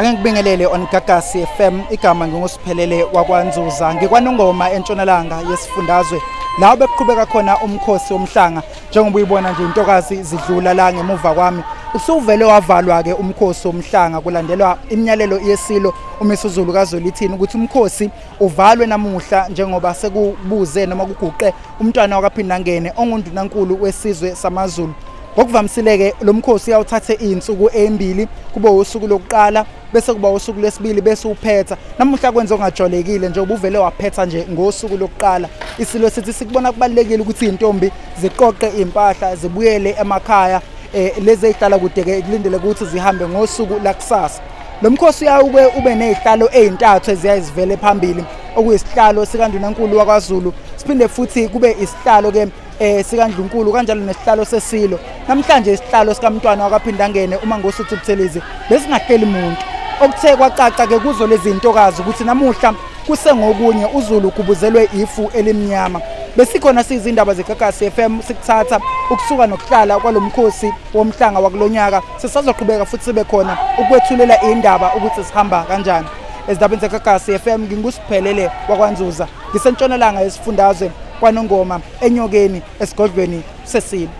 Ake ngibingelele on Gagasi FM, igama nginguSiphelele wakwaNzuza, ngikwaNongoma entshonalanga yesifundazwe la bekuqhubeka khona umkhosi womhlanga. Njengoba uyibona nje intokazi zidlula la ngemuva kwami, usuvele wavalwa ke umkhosi womhlanga kulandelwa imiyalelo yesilo uMisuzulu kaZwelithini ukuthi umkhosi uvalwe namuhla, njengoba sekubuze noma kuguqe umntwana wakaPhindangene ongundunankulu wesizwe samaZulu. Ngokuvamisile-ke lo mkhosi uyawuthathe iy'nsuku ey'mbili, kube usuku lokuqala bese kuba usuku lwesibili bese uphetha. Namuhla kwenze okungajwayelekile njengoba uvele waphetha nje ngosuku lokuqala. Isilo sithi sikubona kubalulekile ukuthi iy'ntombi ziqoqe iy'mpahla zibuyele emakhaya, lezi ey'hlala kude-ke kulindele ukuthi zihambe ngosuku lakusasa. Lo mkhosi uyawuke ube ney'hlalo ey'ntathu eziyaye zivele phambili, okuyisihlalo sikandunankulu wakwaZulu, siphinde futhi kube isihlalo-ke sikaNdlunkulu, kanjalo nesihlalo sesilo. Namhlanje isihlalo sikamntwana wakaPhindangene uma ngosuthu Buthelezi besingahleli muntu. Okuthe kwacaca ke kuzo lezi ntokazi ukuthi namuhla kusengokunye uZulu ugubuzelwe ifu elimnyama. Besikhona sizindaba zeGagasi FM sikuthatha ukusuka nokuhlala kwalomkhosi womhlanga wakulonyaka. Sisazoqhubeka futhi sibe khona ukwethulela indaba ukuthi sihamba kanjani. Ezindabeni zeGagasi FM nginguSiphelele wakwaNzuza, ngisentshonalanga yesifundazwe kwaNongoma, eNyokeni, esigodlweni sesilo.